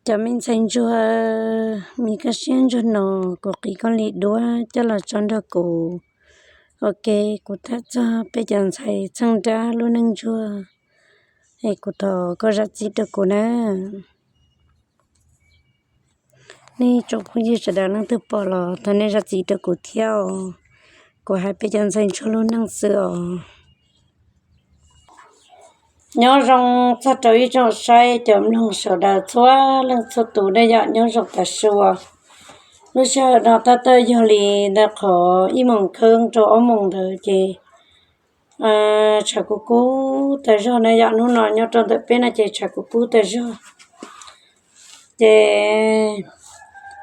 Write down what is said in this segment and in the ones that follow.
Cov me ntxhais ntsuag, me koj siab ntsuag no, kuv qiv koj li duab coj los tso nrog kuv. Ok, kuv tham txog peb cov ntxhais txheej nrab lub neej ntsuag, es kuv thov koj zam txim rau kuv na. Nej tsoom phooj ywg sawv daws leej twg pom los thov nej zam txim rau kuv thiab os. Kuv hais peb cov ntxhais ntsuag lub neej xwb os. Nyob zoo txog rau ib tsoom saib cov mloog sawv daws txhua leej txhua tus, nej yom, nyob zoo tas su. Lub sij hawm no tab tom yog li ntawm qhov ib moos kheeb rau ob moos ntawd ces tshav kub kub tas zog na yom. Hnub no nyob rau ntawm peb no ces tshav kub kub tas zog. Ces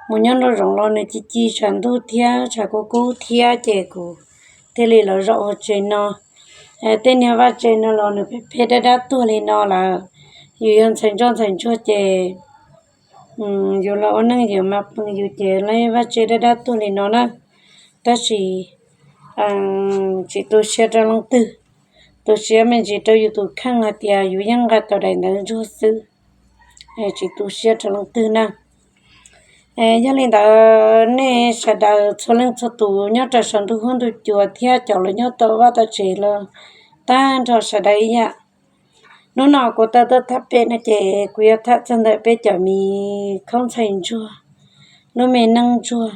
mus nyob nraum zoov los nws ci ci tshav ntuj thiab tshav kub kub thiab ces kuv thiaj li los zaum hauv tsev no. Tej niag vaj tsev no los nws phem phem dab dab tuag li no lawm. Yus yog ntxhais ntsoj ntxhais ntsuag ces yus los ua neej yus mas pheej yus ces lawv vaj tsev dab dab tuag li no na. Tab sis tsis tu siab rau leej twg, tu siab me ntsis rau yus tus kheej hais tias yus yeej nqa tau daim ntawv ntsuag xwb, tsis tu siab rau leej twg na. Yog li ntawd nej sawv daws txhua leej txhua tus nyob rau saum ntuj huab ntuj cua thiab cov los nyob tom vaj tom tsev los tag nrho sawv daws ib yam. Hnub no kuv tau tuaj tham pem no ces kuv yuav tham txog ntawm peb cov me khaub ntxhais ntsuag, lub me neej ntsuag,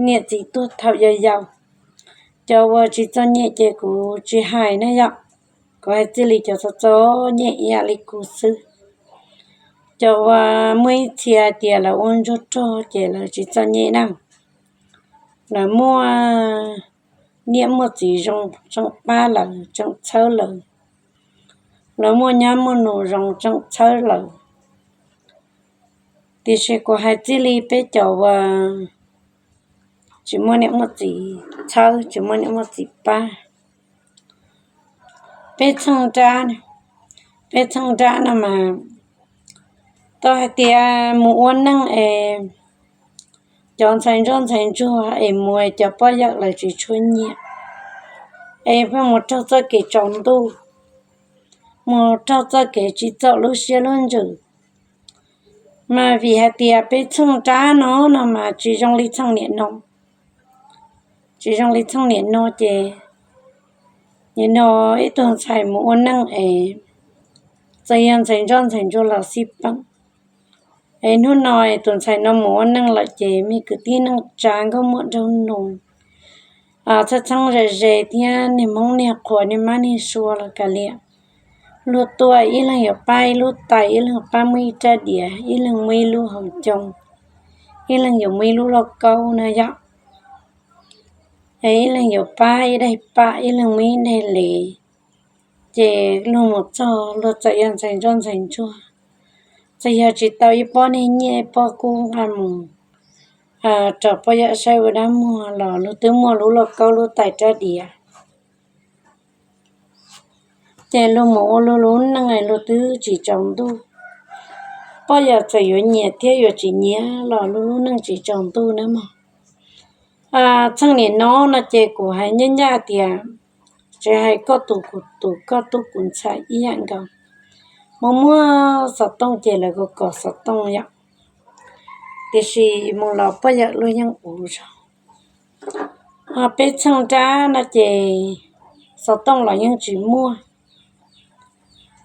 niam txiv tuag thaum yau yau. Cov uas tsis txom nyem ces kuv tsis hais na yom, kuv hais txij li cov txom txom nyem ib yam li kuv xwb. Cov uas muaj ib txhia tias lawv ua ntsuag rog ces lawv tsis txom nyem na. Lawv muaj niam muaj txiv zoo tseem pab lawv tseem txhawb lawv, lawv muaj nyab muaj nus zoo tseem txhawb lawv. Tiam sis kuv hais txij li peb cov uas tsis muaj niam muaj txiv txhawb, tsis muaj niam muaj txiv pab. Peb txheej nrab, peb txheej nrab no mas tau hais tias mus ua neej es cov ntxhais ntsoj ntxhais ntsuag es mus es cov poj yawm lawv tsis tshua nyiam, es pheej mus raug txoj kev tsaus ntuj, mus raug txoj kev tsis txaus lub siab lub ntsws. Mas vim hais tias peb txheej nrab no no mas tsis zoo li txheej niam no, tsis zoo li txheej niam no ces nim no ib tug ntxhais mus ua neej es txawm yog ntxhais ntsoj ntxhais ntsuag los xij peem. Es hnub no es tus ntxhais no mus ua neej lawm ces me kwv tij neej tsa nkauj muam nraug nus, txheeb txheeb ze ze thiab niag hmoob niag qhua niag mab niag sua los kav liam, luag tuaj ib leeg yuav pab ib lub tais, ib leeg pab muaj ib rab diav, ib leeg muaj ib lub hauv coo, ib leeg yuav muaj ib lub lauj kaub na yom. Es ib leeg yuav pab ib daim pam, ib leeg muaj ib daim lev. Ces luag mus txog luag txawm yog ntxhais ntsoj ntxhais ntsuag, txawm yog tsis tau ib pob niag nyiaj ib pob kub nqa mus rau poj yawm saib ua dab muag los luag twb muaj lub lauj kaub lub tais rab diav. Ces luag mus ua luag lub neej luag twb tsis tsaus ntuj. Poj yawm txawm yuav nyiam thiab yuav tsis nyiam los luag lub neej tsis tsaus ntuj na mog. Txheej niam no no ces kuv hais ncaj ncaj tias tsis hais koj tus kuv tus, koj tub kuv ntxhais ib yam nkaus. Muaj muaj xov tooj ces lawv kom kom xov tooj yom. Tiam sis mus los poj yawm luag yeej uv zog. Ho peb txheej nrab no ces xov tooj los yeej tsis muaj.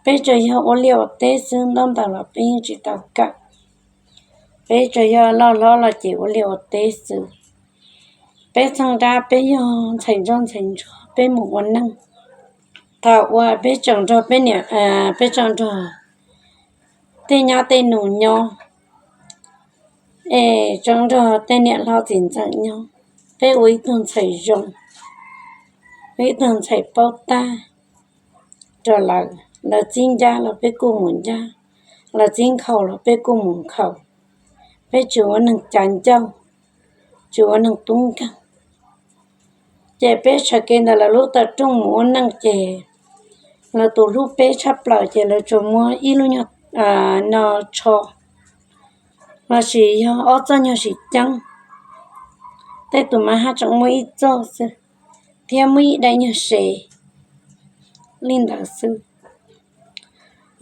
Peb tsuas yog ua liaj ua teb xwb, ntaub ntawv los peb yeej tsis tau kawm. Peb tsuas yog loj hlob los ces ua liaj ua teb xwb. Peb txheej nrab peb yog ntxhais ntsoj ntxhais ntsuag peb mus ua neej. Thaum uas peb tseem nrog peb niam, peb tseem nrog tej nyab tej nus nyob, es tseem nrog tej niam hlob txiv ntxawm nyob, peb ua ib tug ntxhais zoo, ua ib tug ntxhais paub tab rau lawv. Lawv txib ncaj los peb kuj mus ncaj, lawv txib nkhaus los peb kuj mus nkhaus. Peb tsis ua neeg cav ncauj, tsis ua neeg tub nkeeg. Ces peb sawv kev ntawm lawv lub tawm rooj mus ua neej ces lawv tus hlub peb tshaj plaws ces lawv tsuas muab ib lub nyuag no tsho lossis yog ob txoj nyuag sim ceeb. Tej tus mas haj tseem muaj ib txoj xwb, thiab muaj ib daim nyuag sev li ntawd xwb.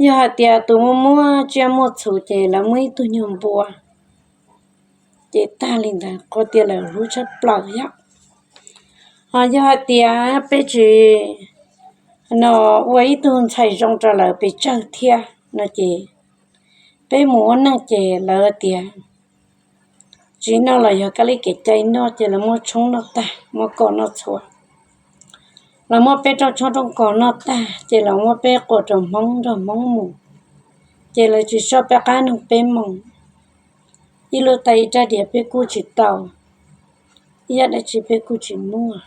Yog hais tias tus muaj muaj tsiaj muaj txhu ces lawv muaj ib tug nyuag npua, ces tag li ntawd qhov tias lawv hlub tshaj plaws yom. Ho yog hais tias peb tsis no ua ib tug ntxhais zoo rau lawv pes tsawg thiab no ces peb mus ua neej ces lawv tias tsis noj los yog kab li kev cai noj ces lawv muab tshoob noj tag, muab kos noj txhua. Lawv muab peb rooj tshoob rooj kos noj tag ces lawv muab peb quas rau Hmoob nrog Hmoob mus, ces lawv tsis soj peb qab nug peb moo. Ib lub tais ib rab diav peb kuj tsis tau, ib yam dab tsi peb kuj tsis muaj.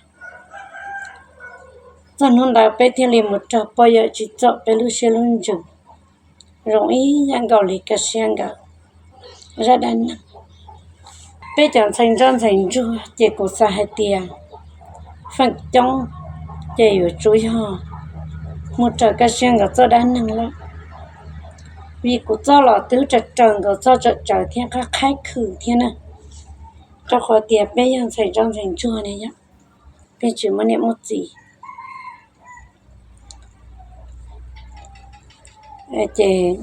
Txog hnub ntawd peb thiaj li mus raug poj yawm tsim txom peb lub siab lub ntsws zoo ib yam nkaus li Kaj Siab nkawd zaj dab neeg. Peb cov ntxhais ntsuag ntxhais ntsuag ces kuv xav hais tias feem coob ces yuav tsum yog mus raws Kaj Siab nkawd txoj dab neeg lawm, vim kuv txoj los twb raws raws nkawd txoj tsawm tsawv thiab qab qhaib khwm thiab na, rau qhov tias peb yog ntxhais ntsuag ntxhais ntsuag ne yom, peb tsis muaj niam muaj txiv. Ces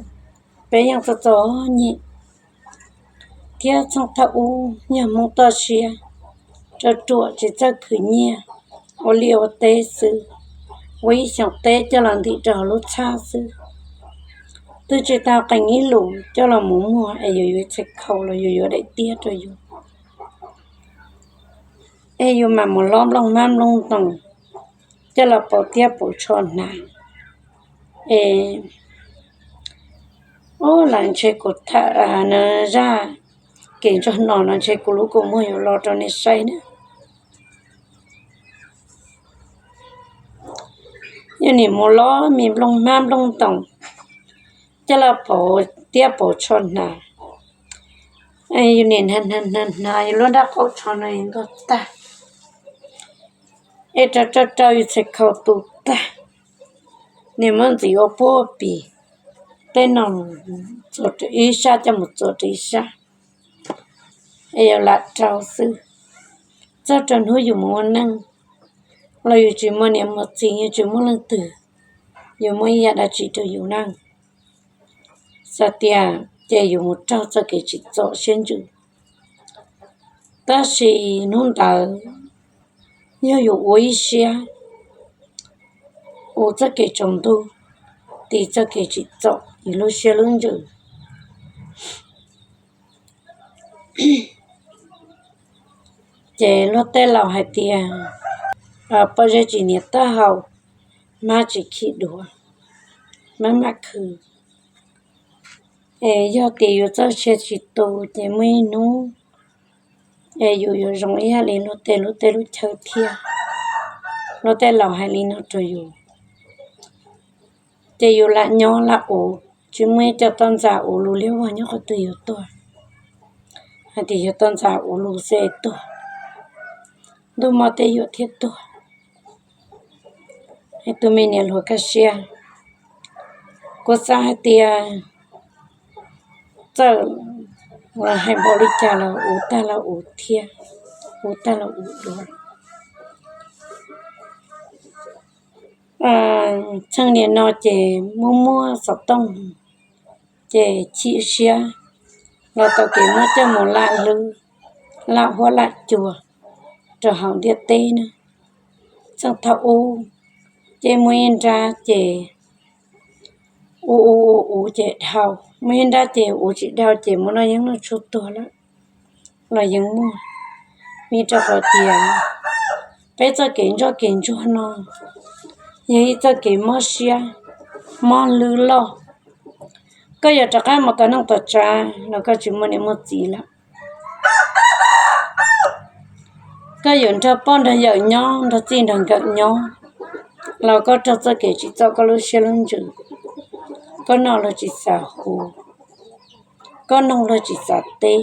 peb yeej txom txom nyem thiab txheej thaum ub yog Hmoob toj siab, ruam ruam tsis txawj khwv nyiaj, ua liaj ua teb xwb, ua ib xyoos teb coj los ntim rau hauv lub txhab xwb, twb tsis tau qee ib lus coj los mus muag es yus yuav txhais khau los yus yuav daim tiab rau yus, es yus mam mus lob nplooj hmab nplooj ntoos coj los pauv tiab pauv tsho hnav. Es ub, lawv ntshe kuv tham zaj kev ntsuag no no ntshe kuv lub kua muag yuav lo rau nej saib na. Yus nim mus lob me nplooj hmab nplooj ntoos coj los pauv tiab pauv tsho hnav, yus nim hnav hnav hnav hnav yus lub nrab qaum tsho no ntog tag, es rau rau rau yus txhais khau tu tag, nim muab ntxiv ua puab ua pis, tej no ib sab coj mus txuas rau ib sab, es yus lam rau xwb. Txog rau hnub yus mus ua neej los yus tsis muaj niam muaj txiv, yus tsis muaj leej twg, yus muaj ib yam dab tsi rau yus na. Xav tias ces yus mus raug txoj kev tsim txom siab ntsws, tab sis hnub ntawd yog yus ua ib siab ua txoj kev tsaus ntuj, tiv txoj kev tsim txom yus lub siab lub ntsws. Ces luag tej laus hais tias pob zeb tsis hniav taub hau, hmab tsis khi duav, hmab mam khwv. Es yog tias yus txoj sia tsis tu ces muaj ib hnub es yus yuav zoo ib yam li luag tej lub teb lub chaw thiab. Luag tej laus hais li no rau yus, ces yus lam nyob lam ua, tsis muaj ib co toj ntxas ua lus liab vog nyob qhov twg yuav tuag, hais tias yog toj ntxas ua lus xwb es tuag, ntuj mob tej yuam thiaj tuag. Es tus me niam hluas Kaj Siab, kuv xav hais tias txawm hais npaum li cas los ua tag los ua thiab, ua tag los ua dua. Txheej niam no ces muaj muaj xov tooj, ces chim siab los tau kev muab coj mus laj hlwb, laj huab laj cua rau hauv ntiaj teb na. Txheej thaum ub ces muaj ib nrab ces ua ua ua ua ces dhau, muaj ib nrab ces ua tsis dhau ces muab noj yeeb noj tshuaj tuag lawm los yeej muaj. Vim rau qhov tias peb txoj kev ntsoj kev ntsuag no yog ib txoj kev mob siab, mob hlwb loj. Koj yuav rov qab mus tom neej tom tsav los koj tsis muaj niam muaj txiv lawm. Koj yuav nrog poj nrog yawm nyob, nrog txij nrog nkawm nyob los koj raug txoj kev tsim txom koj lub siab lub ntsws. Koj noj luag tsis xav hu, koj noog luag tsis xav teb.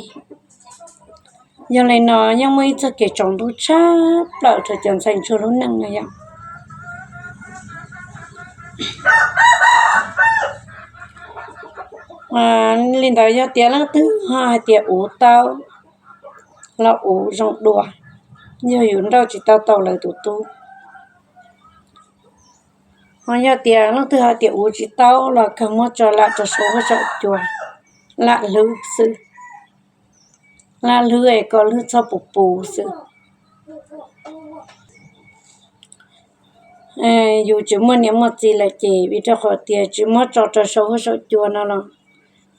Yog li no yeej muaj ib txoj kev tsaus ntuj tshaj plaws rau cov ntxhais ntsuag lub neej no yom. Li ntawd yog tias leej twg ho hais tias uv tau los uv zoo dua, yog yus nrauj tsis tau tau lawv tus tub. Ho yog tias leej twg hais tias ua tsis tau los kawg muab tso lam rau saum huab saum cua, lam hlwb xwb, lam hlwb es kom hlwb txhob puv puv xwb. Yus tsis muaj niam muaj txiv lawm ces vim rau qhov tias tsis muab tso rau saum huab saum cua no los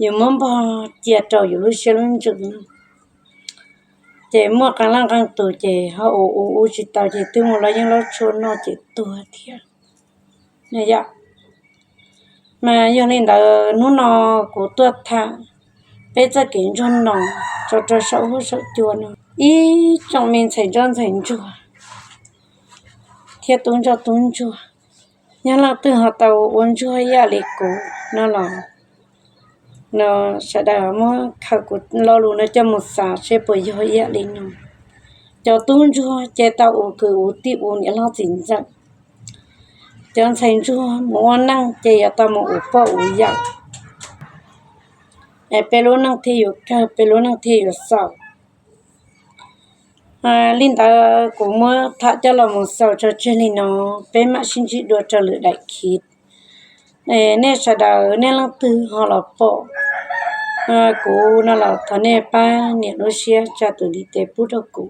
yus muab npog cia rau yus lub siab lub ntsws no. Ces muaj qee leej qee tus ces ho ua ua ua tsis tau ces twb mus los yeej loj tshuaj noj ces tuag thiab na yom. Mas yog li ntawd hnub no kuv tuaj tham peb txoj kev ntsuag no tso rau saum huab saum cua no. Ib tsoom me ntxhais ntsuag ntxhais ntsuag thiab tub ntsuag tub ntsuag, yog leej twg ho tau ua ntsuag ib yam li kuv no los, no sawv daws muab khaws kuv lo lus no coj mus xav seb puas yog ib yam li no. Cov tub ntsuag ces tau ua kwv ua tij ua niam hlob txiv ntxawm. Cov ntxhais ntsuag mus ua neej ces yuav tau mus ua poj ua yawm, es peb lub neej thiaj yuav kawg, peb lub neej thiaj yuav xaus. Li ntawd kuv muab tham coj los mus xaus tso tseg li no, peb mam sib ntsib dua rau lwm daim khiv. Nej sawv daws nej leej twg ho los pom kuv no los thov nej pab nias lub siab tsa tus ntiv tes pub rau kuv,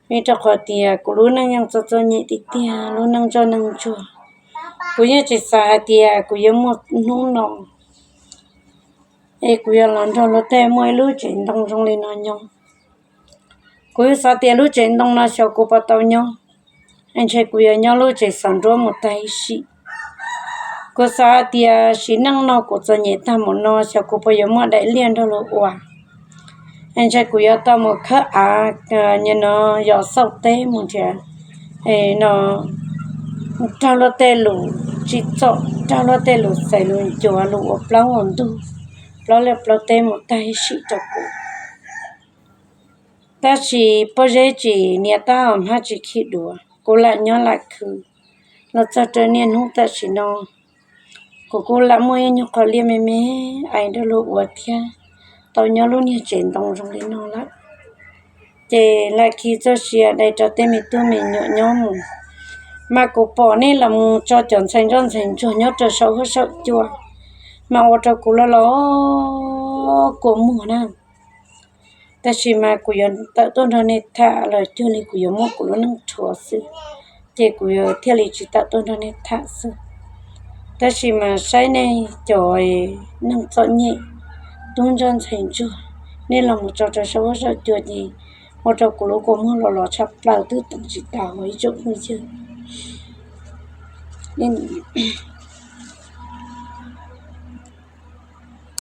vim rau qhov tias kuv lub neej yeej txom txom nyem tiag tiag, lub neej ntsuag neej ntsuag. Kuv yeej tsis xav hais tias kuv yuav muaj hnub no es kuv yuav los nrog luag tej muaj ib lub tsev ntoo zoo li no nyob. Kuv yuav xav tias lub tsev ntoo no xyov kuv puas tau nyob, es ntshe kuv yuav nyob lub tsev xov nruab mus tag ib sim. Kuv xav hais tias sim neej no kuv txom nyem tag mus no xyov kuv puas yuav muaj daim liaj nrog luag ua, es ntshe kuv yuav tau mus khawb av, nyob no yos xauj teb mus nrhiav, no raug luag tej lus tsim txom, raug luag tej lus xaiv lus ncuav, lus ua plaub ua ntug, plaub liaj plaub teb mus tag ib sim rau kuv. Tab sis pob zeb tsis nias taub hau, hmab tsis khi duav, kuv lam nyob lam khwv los txog rau niaj hnub tam sim no. Kuv kuj lam muaj ib nyuag qhov liaj me me ais nrog luag ua thiab tau nyob lub niag tsev ntoo zoo li no lawm. Ces lam khi txoj sia dai rau tej me tub me nyuam nyob mus. Mas kuv pom nej los mus tso cov ntxhais ntsuag ntxhais ntsuag nyob rau saum huab saum cua, mas ua rau kuv los los kua muag na. Tab sis mas kuv yuav tawm tuaj nrog nej tham los cuag li kuv yuav muab kuv lub neej rhuav xwb, ces kuv yuav thiaj li tsis tawm tuaj nrog nej tham xwb. Tab sis mas saib nej cov neeg txom nyem, tub ntsuag ntxhais ntsuag, nej los mus tso rau saum huab saum cua ces ua rau kuv lub kua muag los los tshaj plaws twb teem tsis tau ib tsoom phooj ywg.